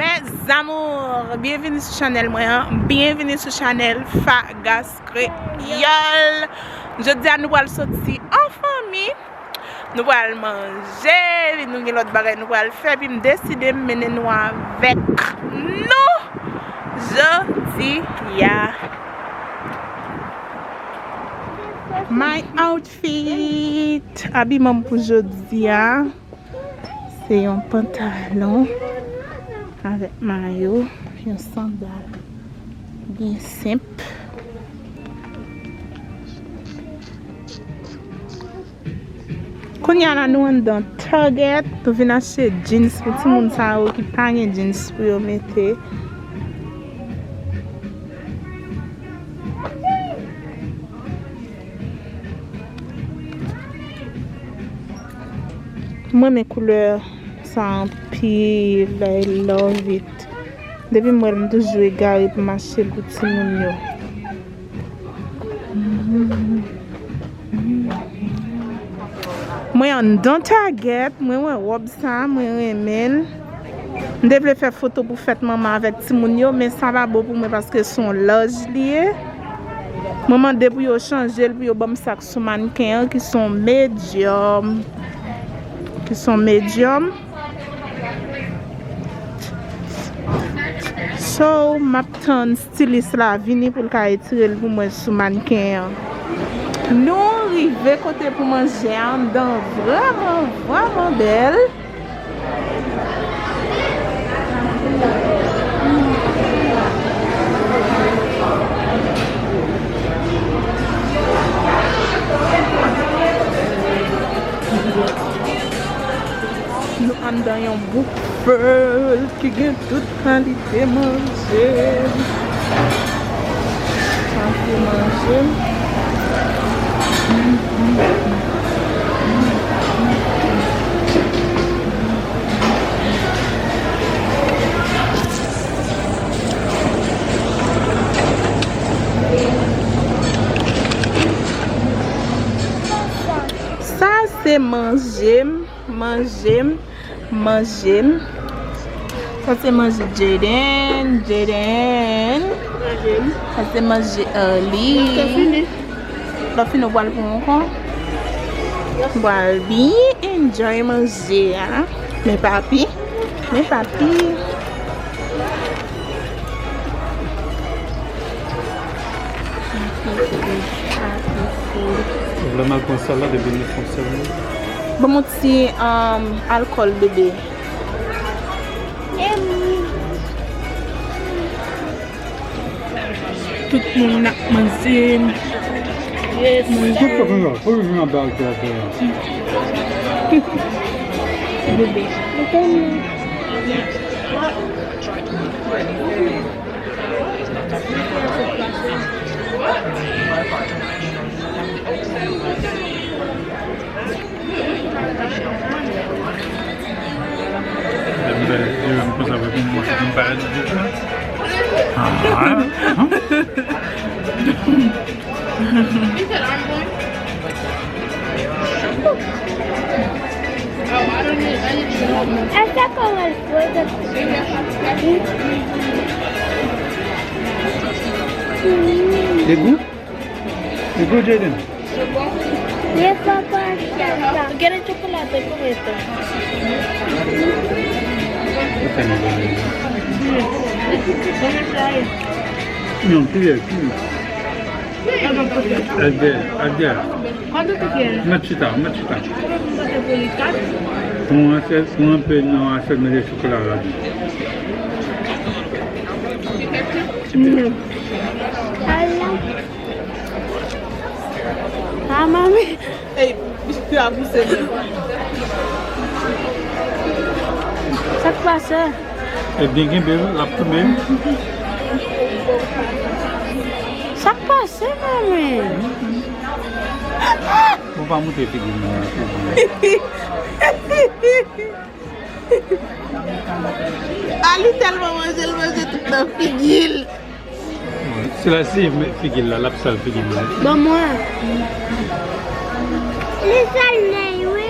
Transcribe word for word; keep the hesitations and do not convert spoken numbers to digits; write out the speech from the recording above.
Mes amours, byenvini sou chanèl mwen an. Byenvini sou chanèl Fagas Kreyòl. Jodi a nou pral soti an fanmi. Nou pral manje, epi nou gen lòt bagay nou pral fè, epi m deside m mennen nou avèk nou jodi a. My outfit, abiman m pou jodi a, se yon pantalon avèk mayo, yon sandal byen senp. Kounye a la nou anndan Target, nou vin achte jeans pou timoun sa yo ki pa gen jeans pou yo mete. Mwen renmen koulè sa anpil, I love it. Depi m wè l, m toujou egare pou m achte l pou timoun yo. Mwen anndan Target, mwen wè wòb sa, mwen renmen l. M te vle fè foto pou fèt manman avèk timoun yo, men sa pa bon pou mwen paske se yon laj li ye. Mwen mande pou yo chanje l, pou yo ban m sa k sou mannken an, ki se yon medium. Ki se yon medium. So, m ap tann stilis la vini pou l ka retire l pou mwen sou mannken an. Nou rive kote pou manje a, anndan vrèman, vrèman bèl. Nou anndan yon buffet ki gen tout kalite manje. Sa se manje. Sa se manje m, manje m, manje m. Sa se manje Jaden, Jaden. Sa se manje Arly. Lè w fini, w pral pran ankò. W pral byen enjoy manje a. Men papi, men papi. Ou vle m al pran sèl la depi nou fon sèl nou? Ban m yon ti, um, alkòl, bebe. Tout moun ap manje. Yes, manje. Tout moun ap manje. Bebe. Essa cor é doida. Degou? Degou, Jaden? Ye papa, chata. Kere chocolate, comete. Non, kiyès? Kiyès? Edgar, Edgar. Mèt chita, mèt chita. Pran yon asyèt, pran yon pè nan asyèt, mete chokola ladan. Non. Ah, manmi. Ey, misye a pouse menm. Sa k pase? Ebyen, kenbe l, l ap tonbe. Sa k pase, manmi? Bon, pa montre figi m nan. A li tèlman manje, l manje tout nan figi l. Sila si figi l la, l ap sal figi m la. Ban mwen. Li sal men, wi.